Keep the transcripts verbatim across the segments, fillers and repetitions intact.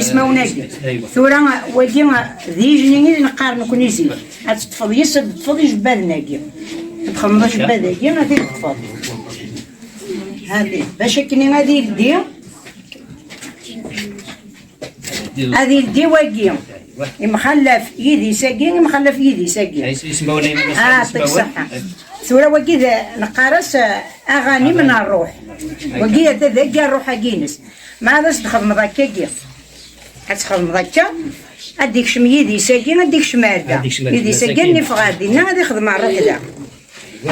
Ismawen-agi. Tura, wagi d ijni i d-neqqar nekni zik. Ad teṭṭfeḍ yes, ad teṭṭfeḍ ijebbaden-agi. Ad txedmeḍ ajebbad-agi, ad t-id-teṭṭfeḍ. Hadi, bac akken ad yeldi. Ad yeldi wagi. Imxallaf yidis-agi, imxallaf yidis-agi. Ah, yɛṭik ṣṣeḥḥa. Tura wagi d, neqqar-as, ah, aɣanim n ṛṛuḥ. Wagi ata dagi ṛṛuḥ-agi-ines. Ma ad as-d-xedmeḍ akkagi. Ad txedmeḍ akka, ad d-ikcem yidis-agi, ad d-ikcem ar da. Yidis-agi ad nifeɣ ar dinna, ad ixdem ṛṛuḥ da.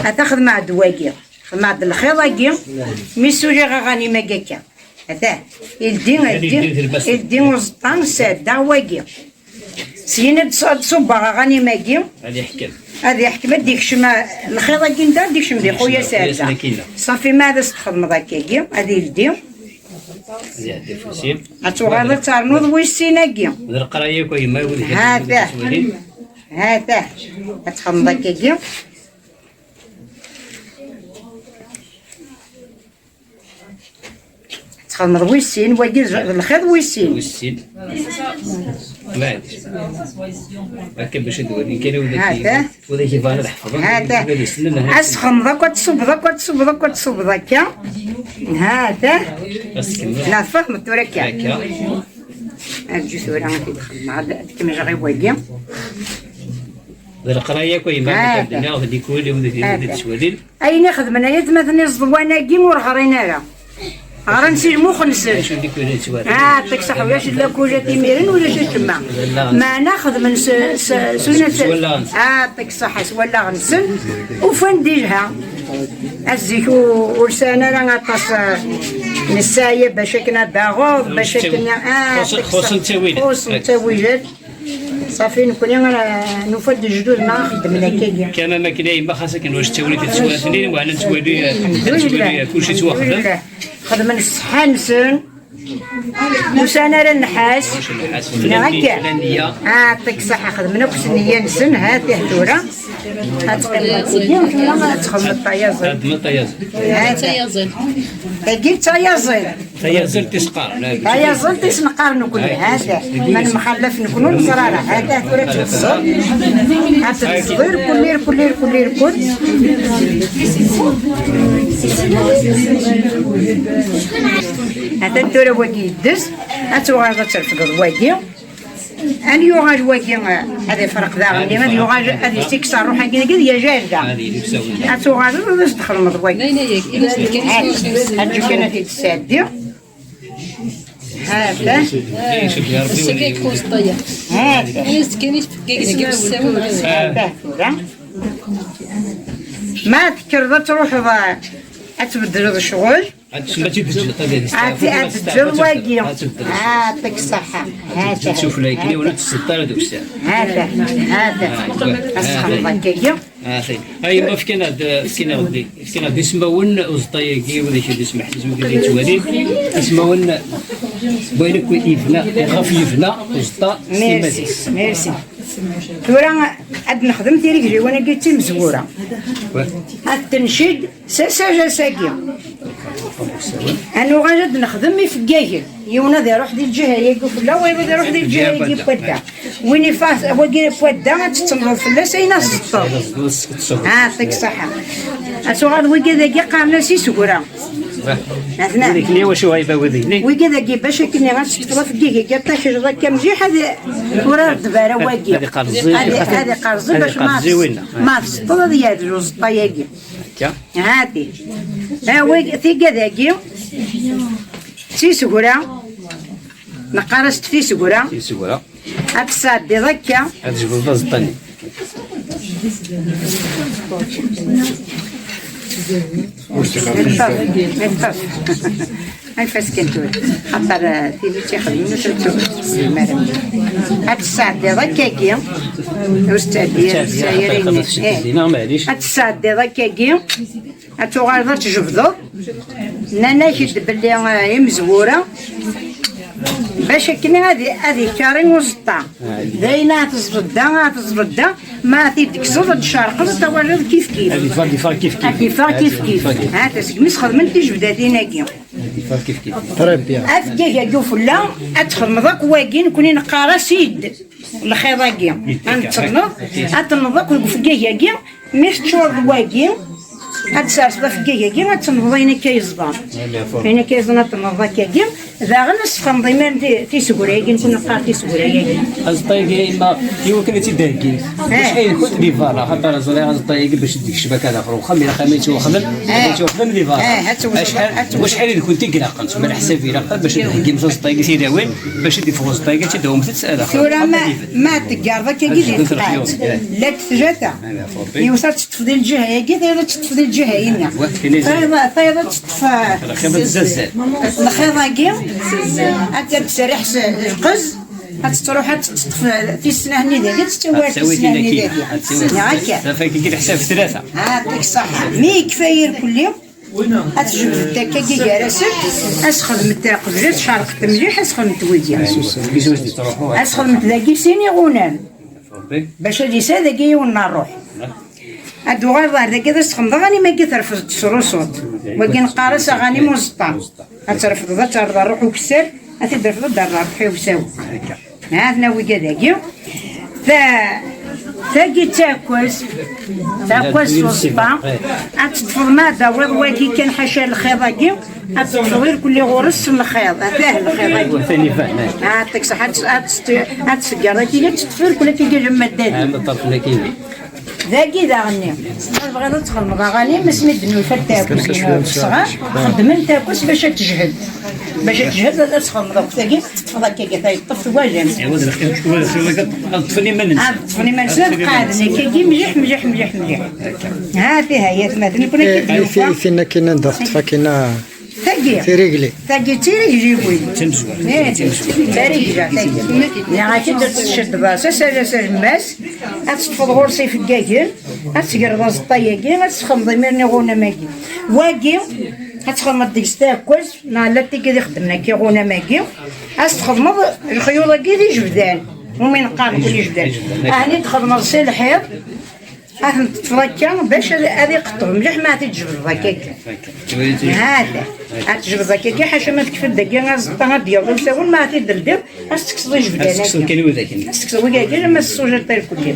Ad taxdem ɛed wagi. Ṭṭmeɛ-d lxiḍ-agi, mi suliɣ aɣanim-agi akka. Ata, ildi, ildi, ildi uẓeṭṭa, sɛeddaɣ wagi. Syin ad ṣ-, ad ṣubbeɣ aɣanim-agi. Ad iḥkem. Ad iḥkem, ad d-ikcem, a, lxiḍ-agi n da, ad d-ikcem di xuya sɛeddaɣ. Ṣafi, ma ad as-txedmeḍ akkagi, ad ildi. Ad iɛeddi afus-im. Ad tuɣaleḍ ad ternuḍ wis sin-agi. D leqraya akk, a yemma, wid i Ha-t-ah. Ha-t-ah. Ad txedmeḍ akkagi. Txedmeḍ wis sin, wagi d lxiḍ wis sin. Wis sin. Maɛlic. Akka bac ad walin kan wid Ha-t-ah. Wid ak-yebɣan ad ḥefḍen. Ha-t-ah. Wid yessnen, ha-t-ah. Ad txedmeḍ akk, ad tṣubbeḍ akk, ad tṣubbeḍ akk, ad tṣubbeḍ akka. Ha-t-ah. Ad txedmeḍ. La tfehmeḍ tura akka. Akka. Arǧu tura ad t-id-xedmeɣ, ad, ad kemmleɣ i wagi. D leqraya akk, a yemma, Ha-t-ah. Ad d-nniɣ, d likul, wid, wid yettwalin. Ayen i xedmen ay atmaten iẓeḍwan-agi ur ɣrin ara. Ɣran si lmux-nsen. Acu n likul i yettwalin? Ah, ṭṭik ṣaḥ, ulac lakul timiren, ulac acemma. Meɛna xedmen s, s, s, s, s wallaɣ-nsen. Ah, ṭṭik ṣaḥ, s wallaɣ-nsen. Ufan-d ilha. A zik u-, ur sɛan ara aṭas, eh, n ssɛaya bac akken ad d-taɣeḍ, bac akken, ah, xuṣṣen, ṭṭik ṣaḥ. Xuṣṣen ttawilat. Xuṣṣen ttawilat. Ṣafi, nekkni ara nufa-d lejdud-nneɣ xeddmen akkagi. Kama makken a yemma, xas akken ur s-ttawil i tettwatin, weɛna nettwali, eh, nettwali, eh, kulci yettwaxdem. Alḥemdulillah. Xedmen ṣṣeḥḥa-nsen, ur sɛan ara nnḥas. Nnḥas. Neɣ akka? Flan nniya. Ah, ṭṭik ṣaḥ, xedmen akk s nniya-nsen, ha-t-ah tura. Ad teqqimeḍ akkagi, tura ad txedmeḍ tayaẓiḍt. Ad txedmeḍ tayaẓiḍt. Ha-t-ah. Tayaẓiḍt. Tagi d tayaẓiḍt. Tayaẓiḍt i s-qqaren, ah, tayaẓiḍt i s-neqqar nekkni, ha-t-ah. Ma nemxallaf nekkni ur neẓri ara, ha-t-ah tura ad teẓẓel. Ad teẓẓel irkul, irkul, irkul, irkul. Ha-t-ah tura wagi yeddes, ad tuɣaleḍ ad trefdeḍ wagi. Ad yuɣal wagi, eh, ad ifreq daɣen, ad yuɣal, ad yessikkes ṛṛuḥ-agi, dagi d yajal da. Ad tuɣaleḍ, ad as-txedmeḍ wagi. Ad, ad kan ad t-id-sɛeddiɣ. Ha-t-ah. Ha-t-ah. Ha-t-ah tura. Ma tekkreḍ ad truḥeḍ, eh, ad tbeddleḍ ccɣel. Ad tt-, ma tt-id-teǧǧeḍ, ad, ad teǧǧeḍ wagi. Ad tt-tbeddleḍ. Ah, ṭṭik ṣaḥḥa. Ha-t-ah. Ttufla akken, ur tt-tseṭṭ ara deg ussaɛd. Ha-t-ah. Ha-t-ah. Ad txedmeḍ akkagi. Ah, xi. Ay, ma fkan-aɣ-d, fkan-aɣ-d, fkan-aɣ-d ismawen uẓeṭṭa-agi, wid i k-id-ismeḥbes, wid i k-id-yettwalin. Ismawen n wayen akk yebna, ɣef yebna uẓeṭṭa s timmad-is. Merci, merci. Tura ad nexdem tirigliwin-agi d timezwura. Wa. Ad tencid s asajj-agi. Ad nuɣal ad nexdem ifeggagen. Yiwen ad iruḥ di lǧiha-agi ufella, wayeḍ ad iruḥ di lǧiha-agi n wadda. Win ifa-, wagi n wadda ad tettemleḍ fell-as ayen ad teẓṭeḍ. Ah, ṭṭik ṣaḥḥa. Ad tuɣal wigi dagi qqaren-as iseggra. Atnan. Wigi dagi bac akken ad teṭṭfeḍ afeggag-agi, ad t-takleḍ akka mliḥ, ad, ur ara d-bara wagi. Ad iqerẓi. Ad, ad iqerẓi bac ma, ma teẓṭeḍ ad yeɛdel uẓeṭṭa-agi. Akka. Hadi. Awi tigad-agi d tiseggra. Neqqar-as-d tiseggra. Tiseggra. Ad tesɛeddiḍ akka. Ad tjebdeḍ aẓeṭṭa-nni. Ṭṭef, ṭṭef. Anef-as kan tura. Xaṭer, eh, tili tt-ixedmen ur tt-tezmir. Ad tesɛeddiḍ akkagi. Ur tettɛeddi ara, ur tesɛi ara ayen. Eh. Ad tesɛeddiḍ akkagi. Ad tuɣaleḍ ad tjebdeḍ. Nnan-ak-d belli, eh, imezwura bac akken ad, ad ikari uẓeṭṭa. D ayen ad teẓreḍ da, ad teẓreḍ da, ma ad t-id-tekkseḍ, ad d-tcerqeḍ, ad tawaliḍ kif kif. Ad iffeɣ, ad iffeɣ kif kif. Ad iffeɣ kif kif. Ad iffeɣ kif kif. Ha-t-a, segmi sxedmen tijebdatin-agi. Ad iffeɣ kif kif. Très bien. Afeggag-agi ufella, ad txedmeḍ akk wagi, nekkni neqqar-as id. Lxiḍ-agi. Ad tenneḍ, ad tenneḍ akk deg ufeggag-agi, mi teččureḍ wagi, ad tserseḍ afeggag-agi, ad tenneḍ ayen akka yeẓḍan. Ayen akka yeẓḍan ad tenneḍ akkagi, daɣen ad tesxenḍ iman ti-, tiseggra-agi, nekkni neqqar tiseggra-agi. Aẓeṭṭa-agi, a yemma, i wakken ad tt-id-theggimt. Eh. Acḥal i nkent di berra, xaṭer ẓriɣ aẓeṭṭa-agi bac d-ikcem akka daxel uxxam, ilaq-am ad yettwaxdem, eh, ad yettwaxdem di berra. Eh, ad yettwaxdem. Acḥal, acḥal i nkent i ilaqen, s leḥsab ilaq bac ad d-theggimt aẓeṭṭa-agi tilawin, bac ad d-iffeɣ uẓeṭṭa-agi, ad tt-id-tawimt ad daxel uxxam, ma, ad d-iffeɣ. Ma teggareḍ akkagi di tqaɛet, eh, la d-tjata. Yiwet ad teṭṭef di lǧiha-agi, tayeḍ ad teṭṭef di Ǧiha-inna. Tayeḍ, tayeḍ ad teṭṭef, eh, lxiḍ-agi, ad, ad tserriḥ s lqez, ad tettruḥ ad teṭṭef tis-nnahen-nni dagi, ad tettawi tis-nnahen-nni dagi. Akka. Tafak-agi leḥsab tlata. Ah, yeɛṭik ṣṣeḥḥa. Mi yekfa irkelli, ad tjebdeḍ akka gar-asen, ad txedmeḍ qbel ad tcerqeḍ mliḥ, ad txedmeḍ wigi. Ad txedmeḍ dagi sin iɣunam. Bac ad yesɛu dagi yiwen n ṛṛuḥ. Ad d-uɣaleḍ ar dagi ad as-txedmeḍ aɣanim-agi terfeḍ-t s ṛṛuṣuṭ. Wagi neqqar-as aɣanim uẓeṭṭa. Ad terfeḍ, ad terreḍ ṛṛuḥ ukessar, ad t-id-terfeḍ ad d-terreḍ ṛṛuḥ iwsawen. Ha-ten-a wigi dagi. Ta-, tagi d taɛekkazt. Taɛekkazt s uẓeṭṭa. Ad teṭṭfeḍ ma d-tawiḍ wagi kan ḥaca lxiḍ-agi. Ad teṭṭfeḍ irkelli ɣur-s s lxiḍ. Atah lxiḍ-agi. Atan iban, eh. Ah, yeɛṭik ṣṣeḥḥa, ad tt-, ad tt-, ad tseggreḍ akkin, ad teṭṭfeḍ irkelli akkin alamma d dagi. Ah, ma ṭṭerfen akkin. Dagi daɣenni. Ma tebɣiḍ ad txedmeḍ aɣanim, asmi d-nufa taɛekkazt-inu ṣṣɣar, xeddmen taɛekkazt bac ad tejhed. Bac ad tejhed, ad txedmeḍ akk tagi, teṭṭfeḍ akka, akka, yeṭṭef twalamt. Iwa d lxir, iwa d lxir, ad ṭṭfen iman-nsen. Ad ṭṭfen iman-nsen, ad qeɛden akkagi mliḥ, mliḥ, mliḥ, mliḥ. Ha, tiha, yatmaten, nekkni akka d-nufa. Tin akkin anda teṭṭef akkin, ah, tagi. Tirigli. Tagi d tirigliwin. Eh, d tarigla, tagi. Niɣ-ak-id ad tceddeḍ-as, as-, as-, alemmas, ad teṭṭfeḍ ɣur-s ifeggagen, ad tegreḍ aẓeṭṭa-agi, ad txedmeḍ imiren iɣunam-agi. Wagi, ad txedmeḍ deg-s taɛekkazt, neɣ llant tigi ad ixeddmen akka iɣunam-agi, ad txedmeḍ lexyuḍ-agi d ijebdan, umi neqqar nekkni ijebdan. Ahni txedmeḍ si lḥiḍ, ad ten-teṭṭfeḍ akka, bac ad, ad iqeṭṭeb mliḥ, ma ad t-id-tjebdeḍ akka. Hada. Ad tjebdeḍ akka, ḥaca ma tekfa-d dagi aẓeṭṭa, ad d-yaweḍ usawen, ma ad t-id-teldiḍ, ad s-tekkseḍ ijebdan-agi. Ad s-tekkseḍ kan widak-nni. Ad s-tekkseḍ widak-nni, ma s-sujata irkelli.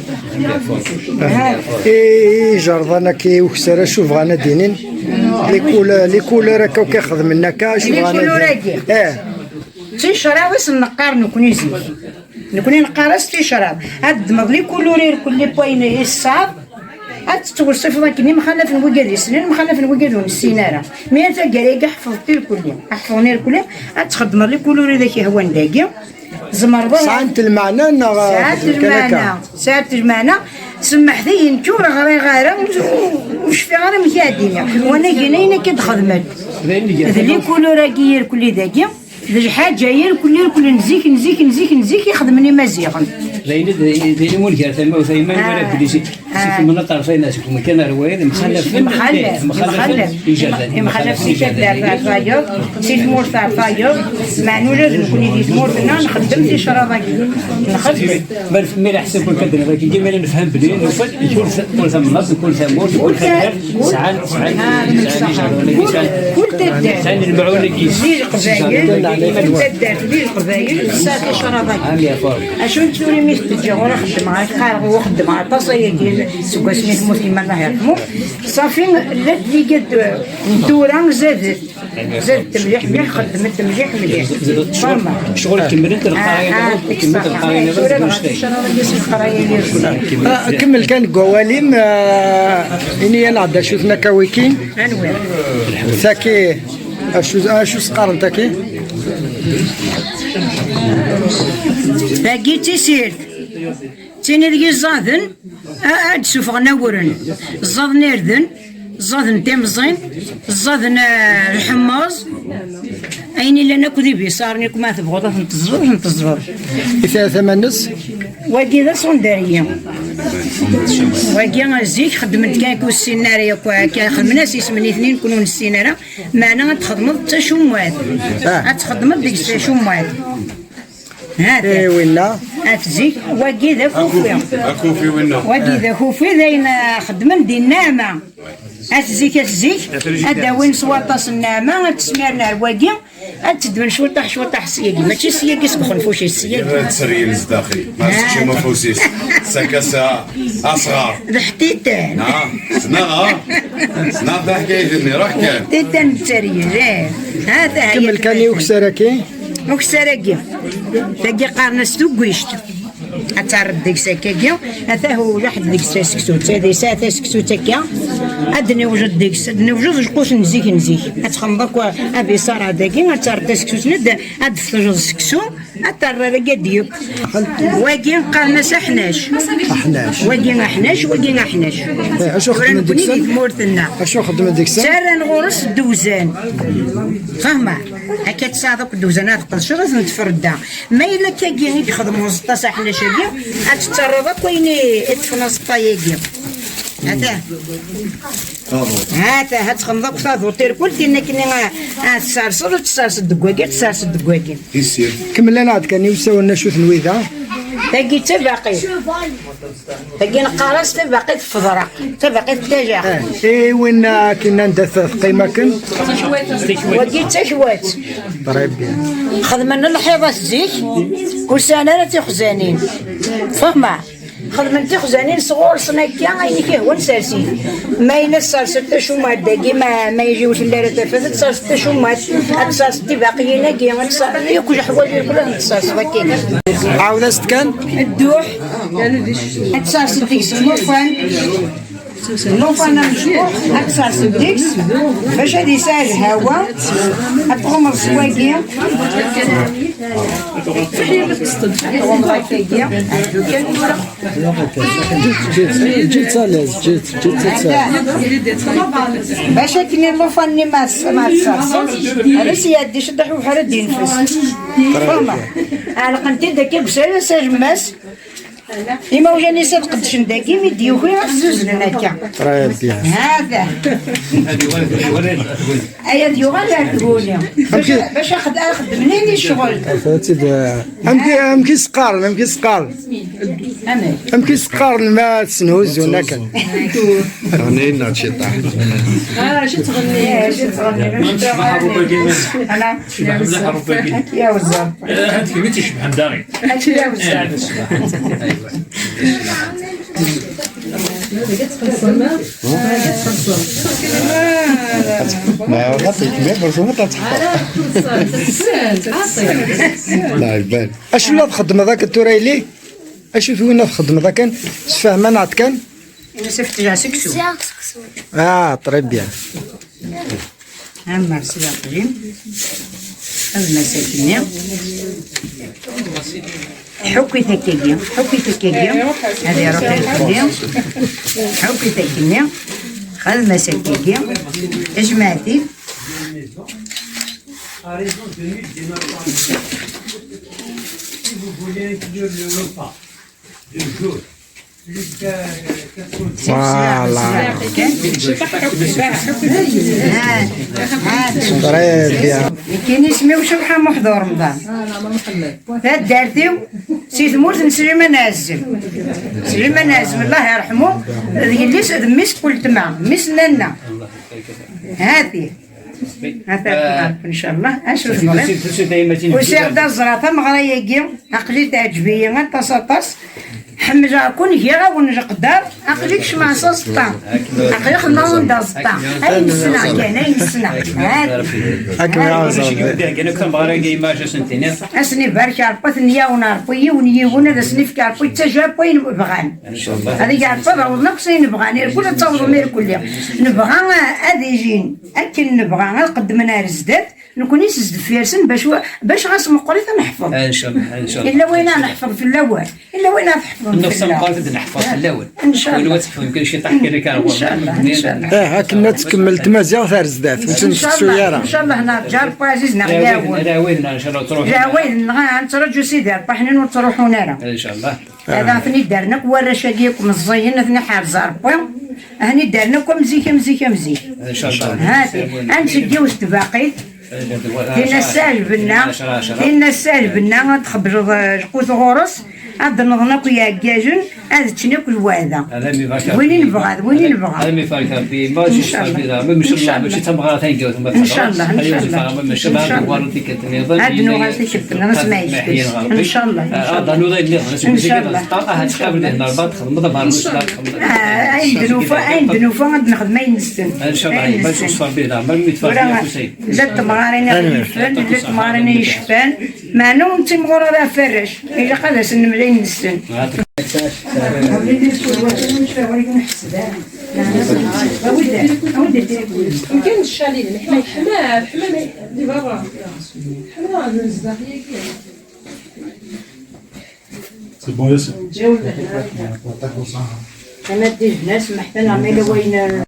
Ha. I, i, ijerḍan-agi ukessar, acu bɣan ad d-inin? Les couleurs, les couleurs akka, akka xedmen akka, acu bɣan ad d-inin? Les couleurs-agi. Eh. D ticraḍ i sen-neqqar nekkni zik. Nekkni neqqar-as ticraḍ. Ad ddmeḍ les couleurs irkelli n wayen i tesɛiḍ, ad tettweṣṣifeḍ akken imxalafen wigad yessnen, imxalafen wigad ur nessin ara. Mi ar taggara-agi ḥefḍet irkelli, ḥefḍen irkelli, ad txedmeḍ les couleurs i ak-yehwan dagi. Tzemreḍ ad... Sɛant lmeɛna neɣ sɛant kan akka? Lmeɛna, sɛant lmeɛna. Semmeḥt-iyi, nekk ur ɣriɣ ara, ur, ur cfiɣ ara amek ara d-iniɣ. Wanag-in ayen akka d-xedmen. D les couleurs-agi irkelli dagi. D lḥaǧa irkelli, irkelli n zik, n zik, n zik, n zik i xedmen Imaziɣen. D ayen i d, d ayen i wungar tamawt, ay ma nwala belli si, si temnaḍt ar tayeḍ, seg umkan ar wayeḍ, mxalafen, mxalafen ijerdan. Imxalafen ijerdan ar tayeḍ, si tmurt ar tayeḍ, meɛna ula d nekkni di tmurt-nneɣ nxeddem ticraḍ-agi. Nxeddem. Ma nef-, mi ara ḥsab kan kan dagi, mi ara nefhem belli, nufa-d, kul ta-, kul tamnaḍt, kul tamurt, kul taddart, sɛan, sɛan, sɛan ijerdan, sɛan, kul taddart. Sɛan lemɛun-agi. Di Leqbayel, kul taddart, di Leqbayel, tesɛa ticraḍ-agi. Acu n tura mi t-teǧǧa ɣur-i xeddmeɣ, ak qqareɣ ur xeddmeɣ aṭas ayagi, seg wasmi temmut yemma Allah yerḥmu. Ṣafi, llant tigad n tura zadet. Zadet mliḥ, mliḥ, xeddmet mliḥ, mliḥ. Ccɣel kemmlent leqraya, kemmlent leqraya. Tura dɣa ticraḍ-agi s leqraya-agi. Ah, kemmel kan deg wawal-im, ah, ini-aneɣ-d acu-ten akka wiki. Anwi? Taki, acu, acu s-qqaren taki? Tagi d tisirt. Ttini deg iẓaden, a-, ad d-sufɣen awren. Ẓẓaden irden, ẓẓaden timẓin, ẓẓaden, eh, lḥemmeẓ. Ayen illan akk d ibiṣaren, yakk ma tebɣuḍ ad ten-teẓẓuḍ, ad ten-teẓẓuḍ. I ta-, tama-nnes? Wagi d asundaryi. Wagi zik xeddmen-t kan, ur ssinen ara yakk, akka xedmen-as isem nitni, nekkni ur nessin ara. Meɛna ad txedmeḍ d tacummat. Ah. Ad txedmeḍ deg-s tacummat. Hada. Eh, winna? At zik, wagi d akufi. Akufi winna. Wagi d akufi, d ayen, ah, xeddmen di nneɛma. At zik, at zik, ad d-awin s waṭas n nneɛma, ad tesmirn ar wagi, ad teddun cwiṭaḥ, cwiṭaḥ s yagi. Mačči s yagi seg uxenfuc-is, s yagi. Ad tseryel zdaxel. Ma tsekcem afus-is. Saka sa asɣar. D ḥtitan. Ah, sneɣ, ah. Sneɣ taḥkayt-nni, ruḥ kan. Ḥtitan d tseryel, eh. Ha, ta kemmel kan i ukessar-agi. Ukessar-agi. Tagi qqaren-as tuggict. Ad terreḍ deg-s akkagi, atah ulaḥ deg-s taseksut. Ad yesɛa taseksut akka, ad d-niwjed deg-s, ad d-niwjed lqut n zik n zik. Ad txedmeḍ akk abiṣar dagi, ad terreḍ taseksut-nni, ad, ad d-teftejeḍ seksu, Aterrar-agi ad d-yekk. Wagi qqaren-as aḥnac. Aḥnac. Wagi aḥnac, wagi aḥnac. Eh, acu xeddmen deg-sen? Di tmurt-nneɣ. Acu xeddmen deg-sen? Ttarran ɣur-s ddewzan. Fehmeɣ. Akka tesɛiḍ akk ddewzan ad tqedceḍ, ad ten-tfredda. Ma yella akkagi i yexdem uẓeṭṭa s aḥnac-agi, ad tettarraḍ akk ayen i ṭṭfen aẓeṭṭa-agi. Ata. Ata, ad txedmeḍ akk taduṭ irkul, tin akken ad tesserseḍ, ad tesserseḍ deg wagi, ad tesserseḍ deg wagi. Kemmel-aneɣ-d kan i usawen acu-ten wida. Tagi d tabaqit. Tagi neqqar-as tabaqit n feḍraq, tabaqit n tajax. Eh, i win akken anda teqqim akken? Wagi d takwat. Très bien. Xedmen lḥiḍ-as zik, ur sɛan ara tixzanin. Fehmeɣ. Xedmen tixzanin sɣur-sen akka, ayen i k-ihwan sers-it. Ma yella tesserseḍ tacumad dagi, ma, ma yiji ur telli ara tafat, ad tesserseḍ tacumad, ad tesserseḍ tibaqiyin-agi, ad tesserseḍ yakk leḥwayeǧ irkul ad tesserseḍ akka. Ɛawed-as-d kan. Dduḥ. Ad tesserseḍ deg-s llufan. Llufan amecṭuḥ, ad tesserseḍ deg-s bac ad yesɛi lhawa, ad tɣumreḍ s wagi. Ad tɣumreḍ akkagi. Ǧǧet, ǧǧet, ǧǧet, ǧǧet, ǧǧet. Bac akken llufan-nni ma s-, ma tesserseḍ, ad as-iɛeddi ciṭuḥ ubeḥri ad d-yenfes. Fehmeɣ. Ɛelqen-t-id akka deg usalas ajemmas. Imawlan-is ad qeddcen dagi, mi d-yuki ad t-zuzlen akka. Très bien. Hada. Ay ad yuɣal ar tguni. Bac, bac axed-, axeddmen ini ccɣel. Amek, amek i s-qqaren, amek i s-qqaren? Amek? Amek i s-qqaren ma tesnuzun akken? Ɣnin neɣ ciṭaḥ? Ah, acu tɣenni? Eh, acu tɣenni? Acu tɣenni? Ana. Cbeḥ mliḥ Ṛebbi. Ya wezzer. Eh, ad kemm i tt-icebḥen daɣen. Acu ya wezzer. Ma ɣaṭi kbir, berzu ɣaṭi ad teḥfeḍ. La, iban. Acu la txeddmeḍ akka tura yili? Acu twina txeddmeḍ akken? Sfehmeɣ-d kan? Yusef tejja seksu. Ah, très bien. Ammer s yiɛeṭṭlen. Ad masakini. Ḥukit akkagi, ḥukit akkagi. Ad iruḥ irkelli. Ḥukit akkenni. Ad masakini. Ijmeɛ-t-id. Voilà. Très bien. Nekkini isem-iw Cabḥa Muḥ d Uremḍan. Taddart-iw si tmurt n Sliman Ɛezzem. Sliman Ɛezzem, Allah yerḥmu, d yelli-s d mmi-s n weltma, mmi-s n nanna. Hati. Ata, eh, ncallah, acu tebɣiḍ? Usiɣ-d ad ẓreɣ tameɣra-agi, aql-i teɛǧeb-iyi aṭas, aṭas. Ḥemmleɣ-ken, giɣ-awen leqder, aql-i kecmeɣ s aẓeṭṭa. Aql-i xedmeɣ-awen-d aẓeṭṭa. Ayen ssneɣ kan, ayen ssneɣ. Hati. Akken i ɛawzeɣ. Ad sen-ibarek Ṛebbi, ad ten-yawen Ṛebbi, yiwen, yiwen, ad asen-ifk Ṛebbi ttajja akk ayen bɣan. Ad ig Ṛebbi ad awḍen akk s ayen bɣan, irkul ad tawḍem irkulli. Nebɣa, eh, ad ijin. Akken nebɣa ad qeddmen ar zdat, nekni s deffir-sen bac wa-, bac ɣas meqqrit ad neḥfeḍ. Ncallah, ncallah. Illa wayen ad neḥfeḍ fell-awen, illa wayen ad tḥefḍem fell-awen. Nnefs meqqrit ad neḥfeḍ fell-awen. Ncallah. Win wa tḥefḍem kan ciṭaḥ kan akka ar ɣur-neɣ. Ncallah, ncallah. Eh, akken ad tkemmel tmaziɣt ar zdat, ur tt-nettettu ara. Ncallah, nerǧa Ṛebbi ɛziz neɣ yawen. Ncallah, ur tt-ṛuḥu. Ncallah, ad nettraǧu Sidi Ṛebbi, ḥnin ur ttruḥun ara. Ncallah. Ad aɣ-ten-id-rren akk warrac-agi akk meẓẓiyen, ad ten-iḥrez Ṛebbi. Ad ten-id-rren akk am zik, am zik, am zik. Ncallah. Hati, ad nṣeggi yiwet tbaqit. Tinna Ssaɛa Lbenna, tinna Ssaɛa Lbenna, ad txebbleḍ, eh, lqut ɣur-s, ad d-nḍen akk iɛeggalen, ad ččen akk lweɛda. Win i nebɣa, d win i nebɣa. Ad m-ibarek Ṛebbi. Ncallah. Ncallah. Ncallah. Ad nuɣal tikkelt nniḍen. Ad nuɣal tikkelt nniḍen, asma yeǧǧen. Ncallah. Ncallah. Ayen d-nufa, ayen d-nufa, ad nexdem ayen nessen. Ncallah. Ayen nessen. Tura, llant temɣarin i ɣ-yifen, llant temɣarin i yecfan, meɛna ur nettimɣur ara ɣef warrac, ilaq ad asen-nemel ayen nessen. Kan ccali, leḥma yeḥma, leḥma di berra. Leḥma nezdeɣ yagi. C'est bon, yes. Tama d tejna, smeḥtan, ma yella wayen.